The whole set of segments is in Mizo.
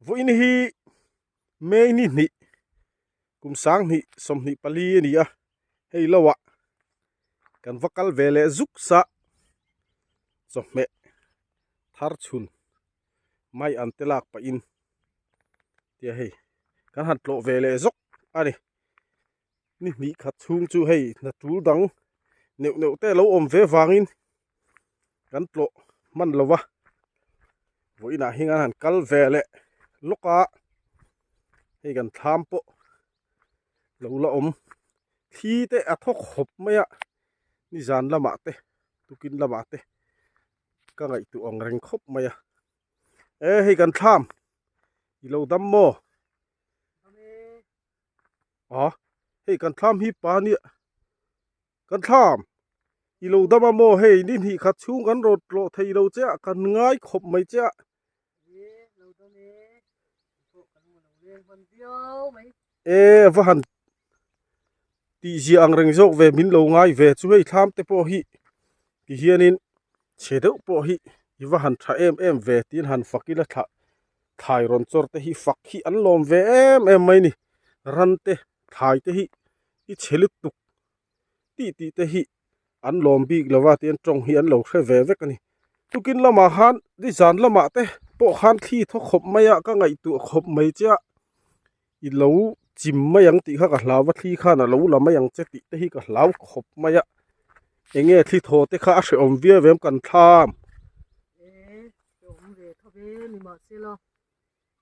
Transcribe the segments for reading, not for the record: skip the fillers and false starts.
Vawiin hi May ni hnih kum sanghnih 24 a ni a, hei lo ah kan va kal ve leh zuk sa chawhmeh thar chhun mai an te lak pahin tia hei kan han tlawh ve leh zawk a ni. Ni hnih khat chhung chu hei hna tul dang neuh neuh te a lo awm ve vangin kan tlawh hman lo va, vawiinah hian an han kal ve leh lawk a, hei kan thlam pawh lo la awm thli te a thaw khawp mai a, nizan lamah te tukin lamah te ka ngaihtuah ang reng khawp mai a, e hei kan thlam i lo dam maw? A hei kan thlam hi pa nia kan thlam i lo dam a maw hei ni hnih khat chhung kan rawn tlawh thei lo che a kan ngai khawp mai che a. E va han tih zia ang reng zawk ve min lo ngai ve chu hei thlam te pawh hi ti hianin chhe deuh pawh hi i va han tha em em ve tiin han fak ila thlah thlai rawn chawr te hi fak hi an lawm ve em em mai ni ran te thlai te hi i chhe lutuk tih tih te hi an lawm bik lo va tihian tawng hi an lo hre ve vek a ni tukin lamah khan nizan lamah te pawh khan thli thaw khawp mai a ka ngaihtuah khawp mai che a i lo chim mai ang tih kha ka hlau va thli khan a lo la mai ang che tih te hi ka hlau khawp mai a eng nge thli thaw te kha a hrehawm viau em kan thlam. Awm ve tho ve nimahsela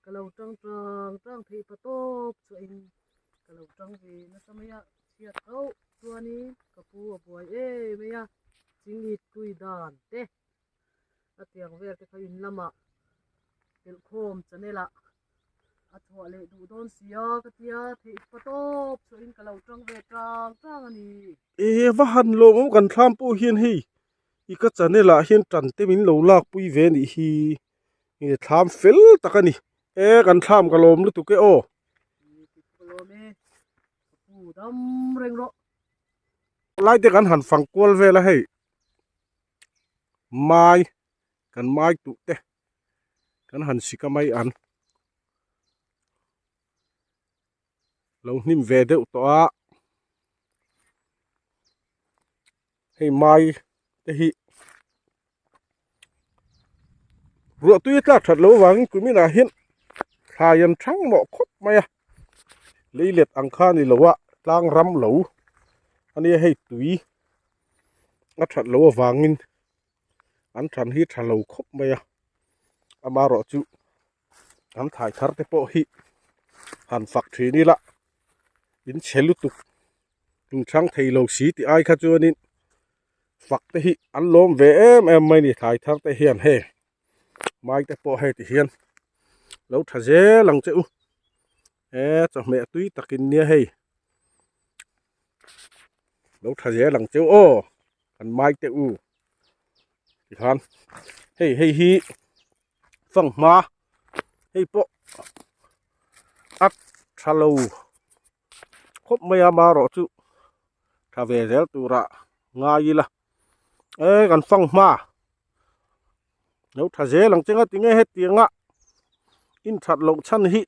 ka lo tang tang tang theih pa tawp chuahin ka lo tang ve nasa mai a chhiat auh chuanin ka pu a buai em mai a chingit tui dan te a tiang vel te kha in lamah telhkhawm channel ah a chhuah leh duh dawn sia ka tia theih pa tawp chuahin ka lo tang ve tang tang a ni. E va han lawmawm kan thlam pawh hian hei I ka channel ah hian tan te min lo lak pui ve anih hi nge thlam fel tak a ni e kan thlam ka lawm lutuk e aw. Lai te kan han fang kual vel a hei mai kan mai tuh te kan han sik a mai an lo hnim ve deuh tawh a. Hei mai te hi ruah tui a tlak that loh avangin kuminah hian thlai an thang mawh khawp mai a leilet ang kha a ni lo a tlang ram lo a nia hei tui a that loh avangin an than hi tha lo khawp mai a amaherawhchu an thlai thar te pawh hi han fak thin ila in chhe lutuk. Inchhang thei lo si tih ai kha chuanin fak te hi an lawm ve em em mai ni thlai thar te hian hei mai te pawh hei ti hian lo tha zel ang che u e chawhmeh tui takin nia hei lo tha zel ang che u aw kan mai te u tikhan hei hei hi fanghma hei pawh a tha lo. Khawp mai a marawh chu tha ve zel tura ngai ila e kan fang hma lo tha zel ang che nga tinge hetianga in that loh chhan hi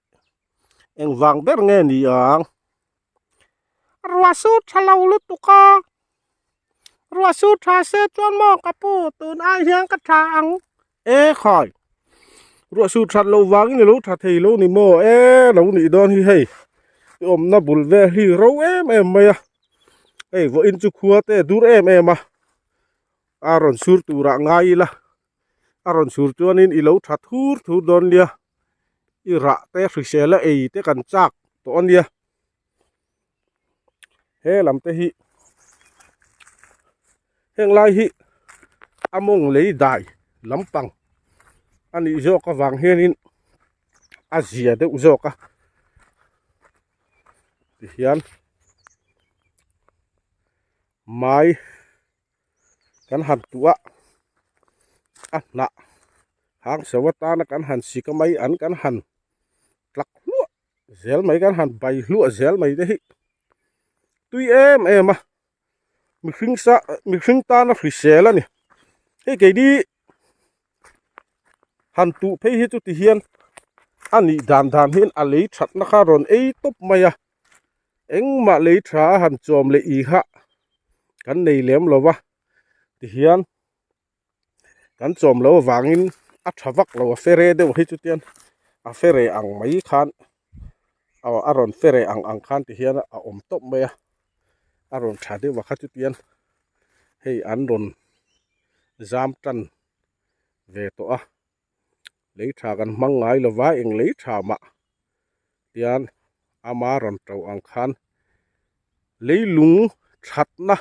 engvang ber nge ni ang ruah su tha lo lutuk a ruah su tha se chuan maw ka pu tun ai hian ka tha ang e khai ruah su that loh vangin ilo tha thei lo ni maw e lo nih dawn hi hei i awmna bul vel hi ro em em mai a hei vawiin chu khua te a dur em em a a rawn sur turah ngai ila a rawn sur chuanin ilo tha thur thur dawn nia i rah te hrisel a ei te kan chak tawh a nia he lam te hi heng lai hi a mawng lei dai lampang a nih zawk avang hianin a zia deuh zawk a tihian mai kan han tuah a hnah hang so atana kan han sik a mai an kan han tlak hluah zel mai kan han bai hluah zel mai te hi tui em em a mihring sa mihring tana hrisel a ni hei keini han tuh phei hi chu ti hian. A nih dan dan hian a lei thatna kha rawn ei tawp mai a, engmah lei tha a han chawm leh i kha kan nei lem lo va, tihian kan chawm loh avangin a tha vak lo a fere deuh hi chutiang a fere ang mai khan aw a rawn fere ang ang khan tihian a awm tawp mai a, a rawn tha deuh a kha chutiang hei an rawn zam tan ve tawh a. Lei tha kan hmang ngai lo va, eng lei tha mah tian ama rawn to ang khan leilung thatna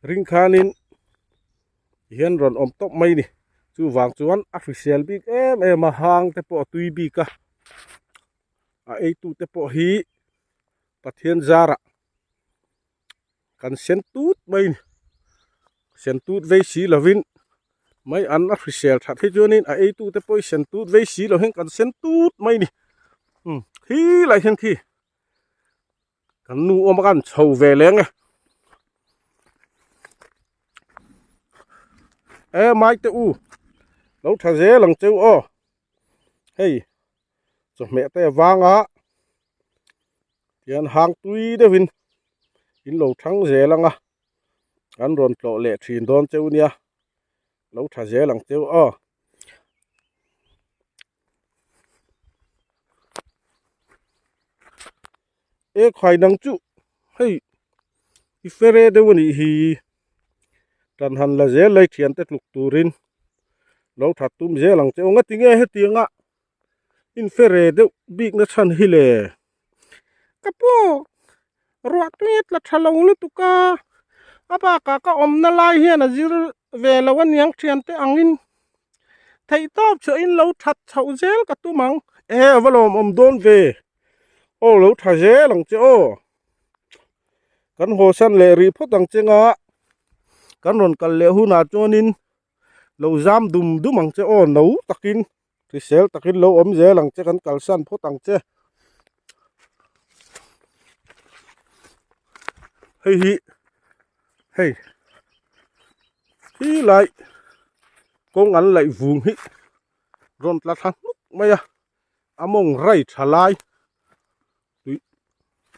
ring khanin hian rawn awm tawp mai ni. Chuvang chuan a hrisel bik em em a, hang te pawh a tui bik a, a eitu te pawh hi Pathian zarah kan sen tut mai a ni sen tut vei si lovin mai an a hrisel that hi chuanin a ei tute pawh hi sen tut vei si lo hian kan sen tut mai a ni umm khi lai hian khi kan nu awm a kan chho ve leng e e mai te u lo tha zel ang cheu aw hei chawhmeh te avanga Tihian hang tui deuhin in lo thang zel ang a, kan rawn tlawh leh thin dawn cheu nia, lo tha zel ang cheu aw. E khai dang chu hei i fere deuh a nih hi tan han la zel lai thiante tluk turin lo that tum zel ang cheu ngatinge hetianga infere deuh bik na chhan hi le ka pu ruah tui a tla tha lo lutuk a a bakah ka awmna lai hian a zir ve lo aniang thiante angin theih tawp chhuah in lo that chhoh zel ka tum ang e a va lawmawm dawn ve aw lo tha zel ang che aw kan haw san leh rih phawt ang che nga kan rawn kal leh hunah chuanin lo zam dum dum ang che aw no takin hrisel takin lo awm zel ang che kan kalsan phawt ang che hei hi hei khi lai kawng an laih vung hi rawn tla thla hnuk mai a a mawng rai tha lai tui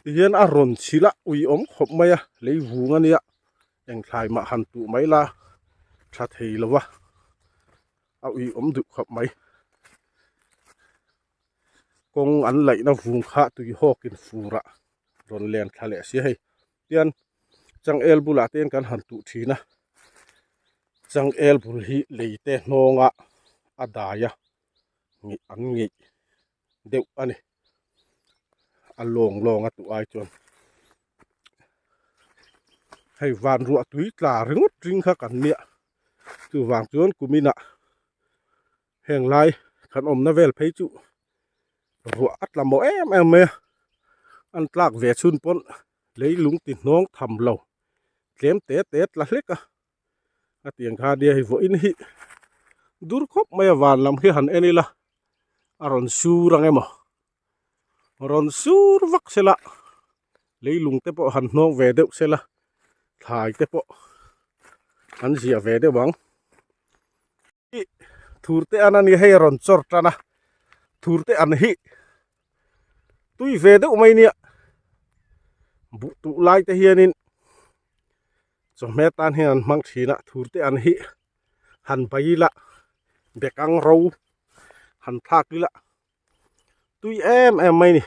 tihian a rawn chhilh a ui awm khawp mai a lei vung a nia eng thlai mah han tuh mai la tha thei lo va a ui awm duh khawp mai kawng an laihna vung kha tui hawkin furah rawn len thla leh si hei tian changel bulah te hian kan han tuh thin a changel bul hi lei te hnawnga a dai a an ngeih deuh a ni a lawng lawng a tuh ai chuan hei van ruah tui tla ringawt ring kha kan nia chuvang chuan kuminah heng lai kan awmna vel phei chu ruah a tla mawh em em mai a an tlak ve chhun pawn leilung ti hnawng tham lo tlem te te tla hlek a. A tiang kha nia hei vawiin hi dur khawp mai a van lam hi han en ila a rawn sur ang emaw rawn sur vak sela leilung te pawh han hnawng ve deuh sela thlai te pawh an ziah ve deuh ang thur te an ania hei a rawn chawr tan a thur te an hi tui ve deuh mai nia buh tuh lai te hianin chawhmeh tan hian an hmang thin a thur te an hi han bai ila bekang ro han thlak ila tui em em mai ni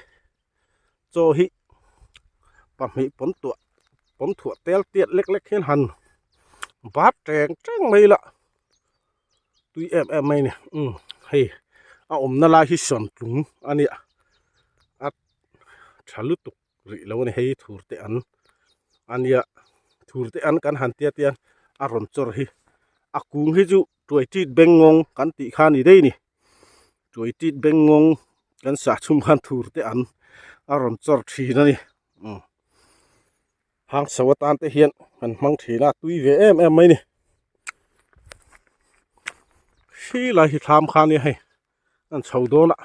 chaw hi pahnih pawn tuah pawn thuah tel tiat lek lek hian han bat teng teng mai ila tui em em mai ni umm hei a awmna lai hi sawn tlung a nia a tha lutuk rih lo a ni hei thur te an a nia thur te an kan han tia tian a rawn chawr hi a kung hi chu tuai tit bengngawng kan tih kha a ni daih a ni. Tuai tit bengngawng kan sah chhum khan thur te an a rawn chawr thin a ni umm hang so atan te hian kan hmang thin a tui ve em em mai a ni khi lai hi thlam kha ania hei an chho dawn a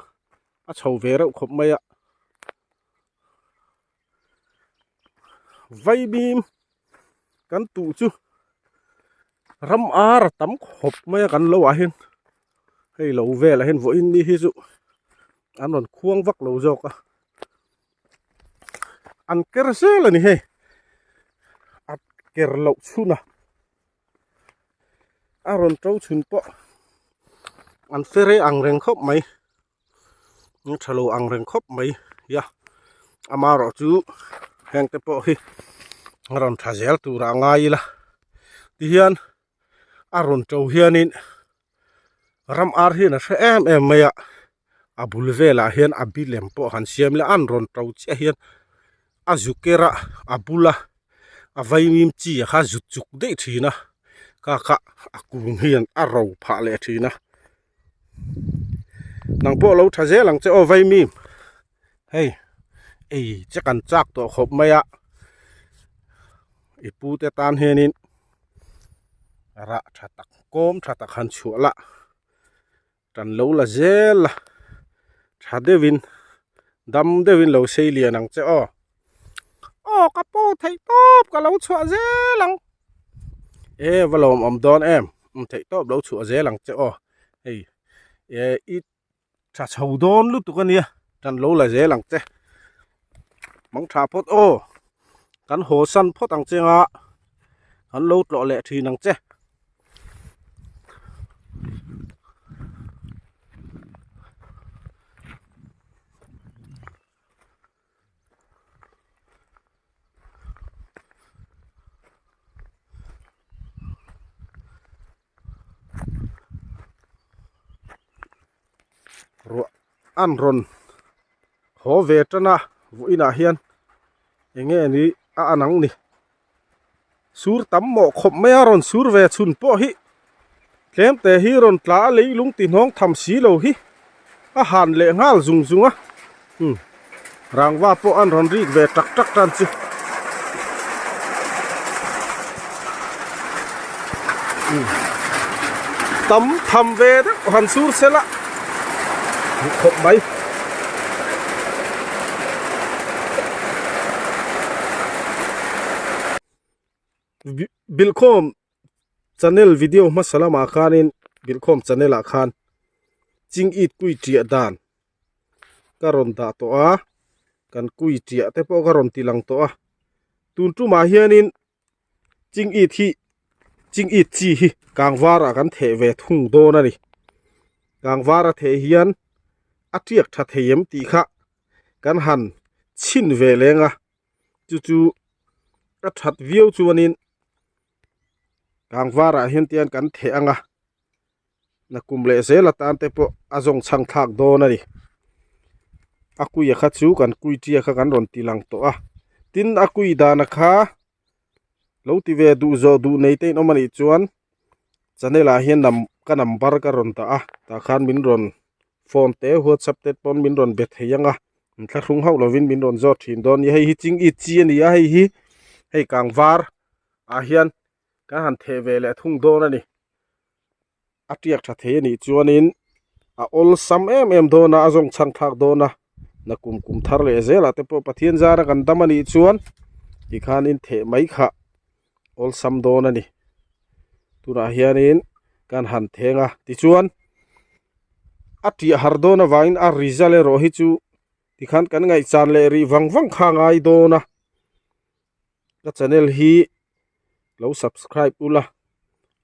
a chho ve reuh khawp mai a vaibim kan tuh chu ram ar a tam khawp mai a kan lo ah hian hei lo velah hian vawiin ni hi chu An rawn khuang vak lo zawk a. An ker zel a ni hei. A ker loh chhun a. A rawn to chhun pawh an fere ang reng khawp mai. Tha lo ang reng khawp mai ya. Amaherawh chu heng te pawh hi a rawn tha zel tur a ngai ila. Tihian a rawn to hianin ram ar hian a hre em em mai a a bul velah hian a bi lem pawh han siam ila an rawn to chiah hian a zu ker a a bula a vaimim chi a kha zut chuk daih thin a ka kha a kung hian a ro phah leh thin a nang pawh lo tha zel ang che aw vaimim hei ei che kan chak tawh khawp mai a i pu te tan hianin rah tha tak kawm tha tak han chhuah lah tan lo la zel a tha deuhin dam deuhin lo sei lian ang che aw aw ka pu theih tawp ka lo chhuah zel ang e va lawm awm dawn em theih tawp lo chhuah zel ang che aw hei e i Tha chho dawn lutuk a nia, tan lo la zel ang che. Mang tha phawt aw, kan haw san phawt ang che nga, kan lo tlawh leh thin ang che. Ruah an rawn haw ve tan a vawiinah hian eng nge ni a an ang ni sur tam mawh khawp mai a rawn sur ve chhun pawh hi tlem te hi rawn tla a leilung ti hnawng tham si lo hi a han leh nghal zung zung a umm rangva pawh an rawn rik ve tak tak tan chu umm tam tham ve deuh han sur sela duh khawp mai. Bilkhawm channel video hmasa lamah khanin bilkhawm channel ah khan ching it kui tiah dan ka rawn dah tawh a kan kui tiah te pawh ka rawn ti lang tawh a tun tumah hianin ching it hi ching it chi hi kang varah kan theh ve thung dawn a ni kang vara theh hian a tiak tha thei em tih kha kan han chhin ve leng a chu chu a that viau chuanin kang varah hian tian kan theh ang a. Nakum leh zel atan te pawh a zawng chhang thlak dawn a ni. A kuia kha chu kan kui tia kha kan rawn ti lang tawh a. Tin a kui dana kha lo ti ve duh zawh duh nei te in awm a nih chuan channel ah hian ka number ka rawn dah a tah khan min rawn phone te whatsapp te pawn min rawn be thei ang a inthlahrung hauh lovin min rawn zawt thin dawn a ni. Hei hi ching it chi a ni a hei hi hei kang var ah hian kan han theh ve leh thung dawn a ni. A tiak tha thei a nih chuanin a awlsam em em dawn a, a zawng chhang thlak dawn a, nakum kum thar leh zelah te pawh Pathian zara kan dam a nih chuan tikhanin theh mai kha awlsam dawn a ni. Tunah hianin kan han theng a, tichuan a tiah har dawn avangin a result erawh hi chu tikhan kan ngaihchan leh rih vang vang kha a ngai dawn a. Ka channel hi lo subscribe ula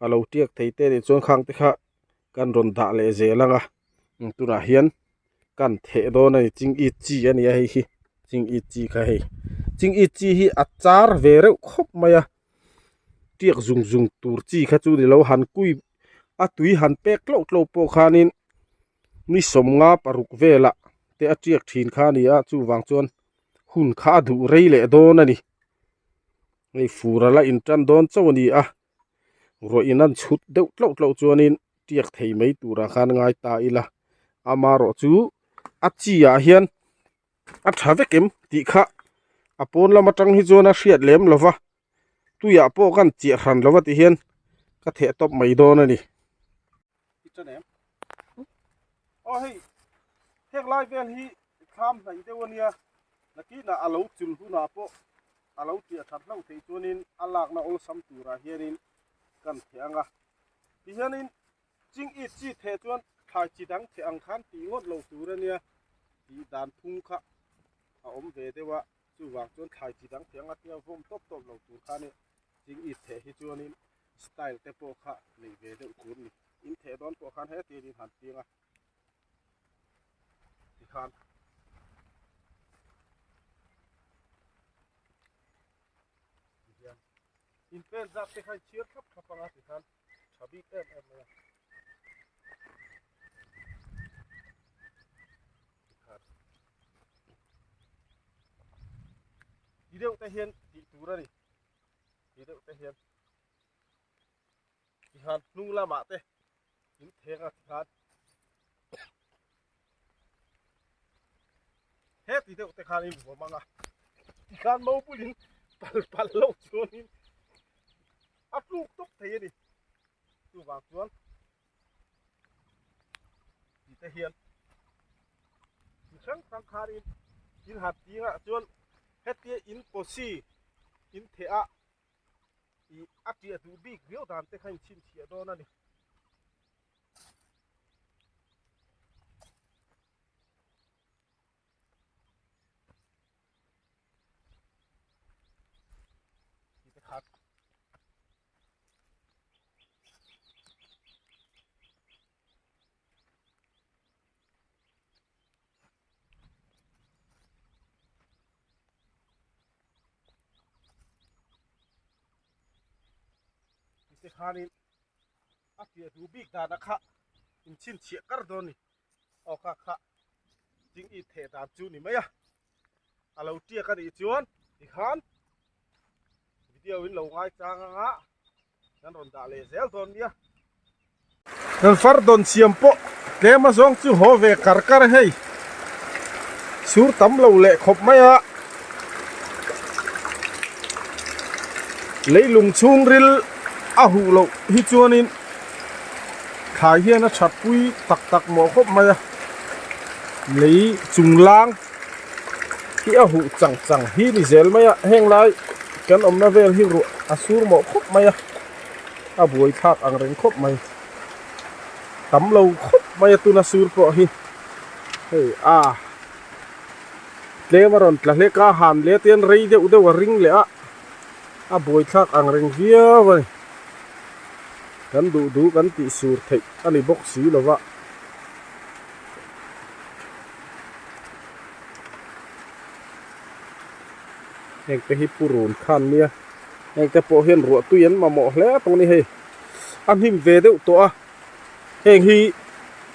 a lo tiak thei te nih chuan khang te kha kan rawn dah leh zel ang a tunah hian kan theh dawn a ni ching it chi a ni a hei hi ching it chi kha hei ching it chi hi a char ve reuh khawp mai a tiak zung zung tur chi kha chu ni lo han kui a tui han pek tloh tloh pawh khanin ni sawmnga paruk velah te a tiak thin kha a ni a chuvang chuan hun kha a duh rei leh dawn a ni hei fur a la in tan dawn chauh a ni a ruah in an chhut deuh tloh tloh chuanin tiak thei mai turah khan ngai ta ila amaherawh chu a chi ah hian a tha vek em tih kha a pawn lam atang hi chuan a hriat lem lo va tuiah pawh kan chiah hran lo va ti hian ka theh tawp mai dawn a ni. Aw hei heng lai vel hi thlam hnaih deuh a nia nakinah a lo chul hunah pawh a lo tiah that hlauh theih chuanin a lakna awlsam turah hianin kan theh ang a tihianin ching it chi theh chuan thlai chi dang theh ang khan tih ngawt lo tur a nia. Tih dan phung kha a awm ve deuh a, chuvang chuan thlai chi dang thei anga tia vawm tawp tawp lo tur kha nia ching it theh hi chuanin style te pawh kha neih ve deuh tur a ni. In theh dawn pawh khan hetiang in han piang a tikhan. Tihian in pen zat te kha in chhiar thlap thlap anga tikhan tha bik em em mai a. Ti deuh te hian tih tur a ni ti deuh te hian tikhan hnung lamah te in theng a tikhan he ti deuh te khan in vuam ang a tikhan mo bulin pal pal lo chuanin a tluk tawp thei a ni chuvang chuan ti te hian chi hrang hrang khanin in han tingah chuan hetia in pawsi in theh a ih a ṭiah duh bik viau dan te kha in chhinchhiah dawn a ni. Ti khanin a piah duh bik dan a kha in chhinchhiah kar dawn ni aw kha kha ching i theh dan chu ni mai a a lo tiak a nih chuan tikhan video in lo ngai chang anga kan rawn dah leh zel dawn nia. Kan far dawn siam pawh tlem a zawng chu haw ve kar kar hei sur tam lo leh khawp mai a leilung chhungril a huh loh hi chuanin thlai hian a that pui tak tak mawh khawp mai a lei chung lang hi a huh chang chang hi ni zel mai a heng lai kan awmna vel hi ruah a sur mawh khawp mai a a buai thlak ang reng khawp mai tam lo khawp mai a tuna sur pawh hi hei a tlem a rawn tla hlek a han let hian rei deuh deuh a ring leh a a buai thlak ang reng viau a ni kan duh duh kan tih sur theih a ni bawk si lo va. Heng te hi pu run khan nia heng te pawh hian ruah tui an mamawh hle tawng a ni hei a hnim ve deuh tawh a heng hi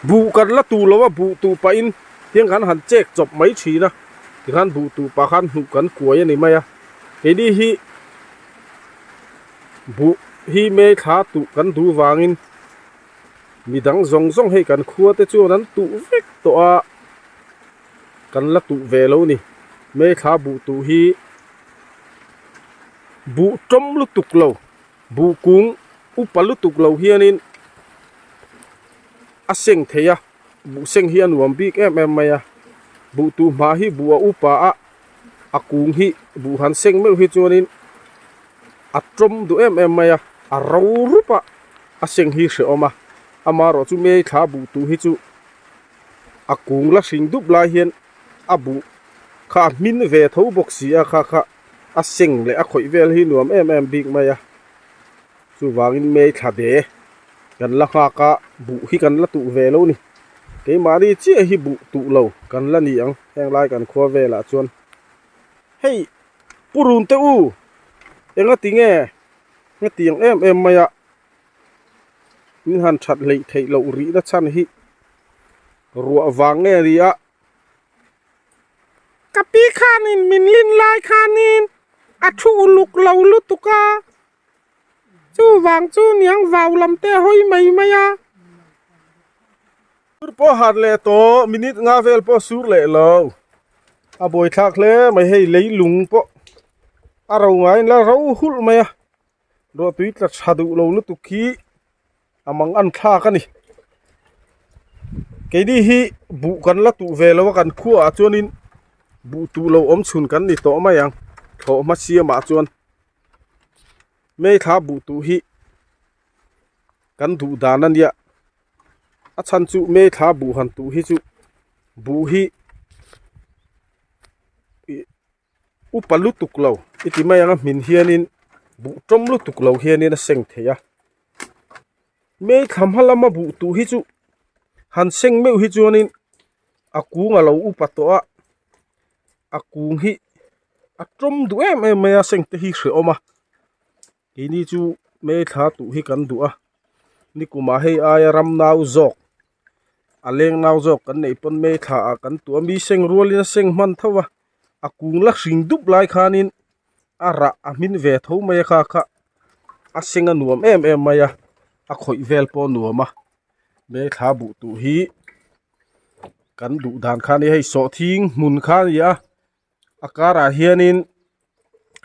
buh kan la tur lo a buh tuh pahin tiang khan han chek chawp mai thin a tikhan buh tuh pah khan hnuh kan kuai a ni mai a keini hi buh hi methla tuh kan duh vangin. Mi dang zawng zawng hei kan khua te chuan an tuh vek tawh a, kan la tuh ve lo ni. Methla buh tuh hi buh tawm lutuk lo, buh kung upa lutuk lo hianin a seng thei a, buh seng hi a nuam bik em em mai a. Buh tuh hma hi buh a upa a, a kung hi buh han seng meuh hi chuanin a tawm duh em em mai a, a ro rup a. A seng hi hrehawm a, amaherawh chu mei thla buh tuh hi chu a kung la hring dup lai hian a buh kha a hmin ve tho bawk si a, kha kha a seng leh a khawih vel hi nuam em em bik mai a, chuvangin mei thla de kan la nghak a, buh hi kan la tuh ve lo ni, keimahni chiah hi buh tuh lo kan la ni ang heng lai kan khua velah chuan hei purun te u enga tinge hetiang em em mai a. In han that hleih theih loh rih na chhan hi ruah vang nge ni a. Ka pi khanin min lin lai khanin a thu uluk lo lutuk a, chuvang chu niang vau lam te a hawi mai mai a. Sur pawh hat leh tawh minute nga vel pawh sur leh lo a buaithlak hle mai hei leilung pawh a ro ngaiin la ro hulh mai a. Ruahtui tla tha duh lo lutuk hi a mang an thlak a ni. Keini hi buh kan la tuh ve lo a kan khuaah chuanin buh tuh lo awm chhun kan ni tawh mai ang thlawh hma siamah chuan Meithla buh tuh hi kan duh dan a nia a chhan chu Meithla buh han tuh hi chu buh hi. Upa lutuk lo i ti mai ang a hmin hianin buh tawm lutuk lo hianin a seng thei a. May thla hma lama buh tuh hi chu han seng meuh hi chuanin a kung a lo upa tawh a, a kung hi a tawm duh em em mai a seng te hi hrehawm a. Keini chu May thla tuh hi kan duh a, nikumah hei aia ram nau zawk a leng nau zawk kan neih pawn May thla ah kan tuh a, mi seng rualin a seng hman tho a, a kung la hring dup lai khanin a rah a hmin ve tho mai a kha kha a seng a nuam em em mai a, a khawih vel pawh a nuam a, May thla buh tuh hi kan duh dan kha a ni a, hei sawhthing hmun kha a ni a, a karah hianin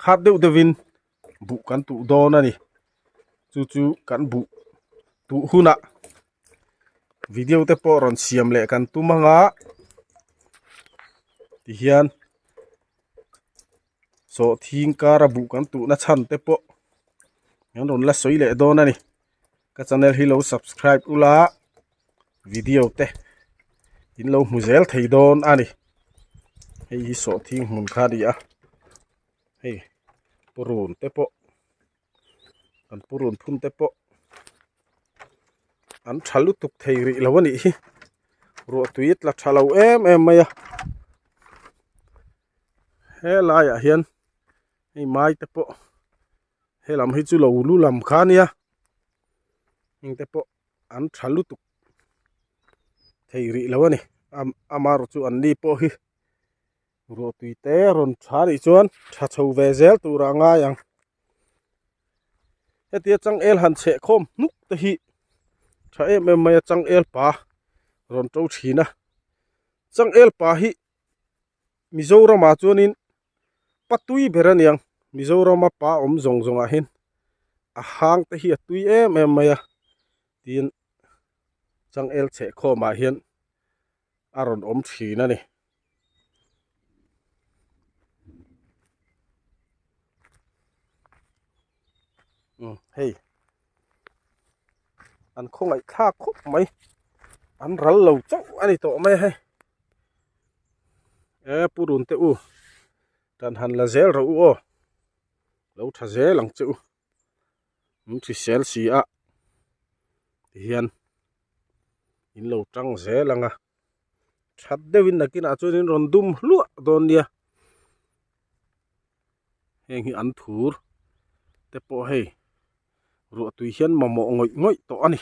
khat deuh deuhin buh kan tuh dawn a ni chu chu kan buh tuh hunah video te pawh rawn siam leh kan tum anga tihian sawhthing kara buh kan tuhna chhan te pawh an rawn la sawi leh dawn a ni ka channel hi lo subscribe ula video te in lo hmu zel thei dawn a ni hei hi sawhthing hmun kha a ni a. Hei purun te pawh an purun phun te pawh an tha lutuk thei rih lo a nih hi ruah tui a tla tha lo em em mai a helai ah hian hei mai te pawh helam hi chu lo lu lam kha a nia heng te pawh an tha lutuk thei rih lo a ni amaherawhchu chu an ni pawh hi. Ruahtui te rawn tha nih chuan tha chho ve zel turah a ngai ang. Hetia changel han chheh khawm hnuk te hi tha em em mai a changel pa rawn to thin a. Changel pa hi Mizoramah chuanin pa tui ber a niang Mizorama pa awm zawng zawngah hian a hang te hi a tui em em mai a tin changel chheh khawmah hian a rawn awm thin a ni. Um hei an khawngaih thlak khawp mai an ral lo chauh a ni tawh mai a hei e pu run te u tan han la zel rawh u aw lo tha zel ang che u an hrisel si a tihian in lo tang zel ang a that deuhin nakinah chuan in rawn dum hluah dawn nia heng hi an thur te pawh hei ruah tui hian mamawh ngawih ngawih tawh a ni.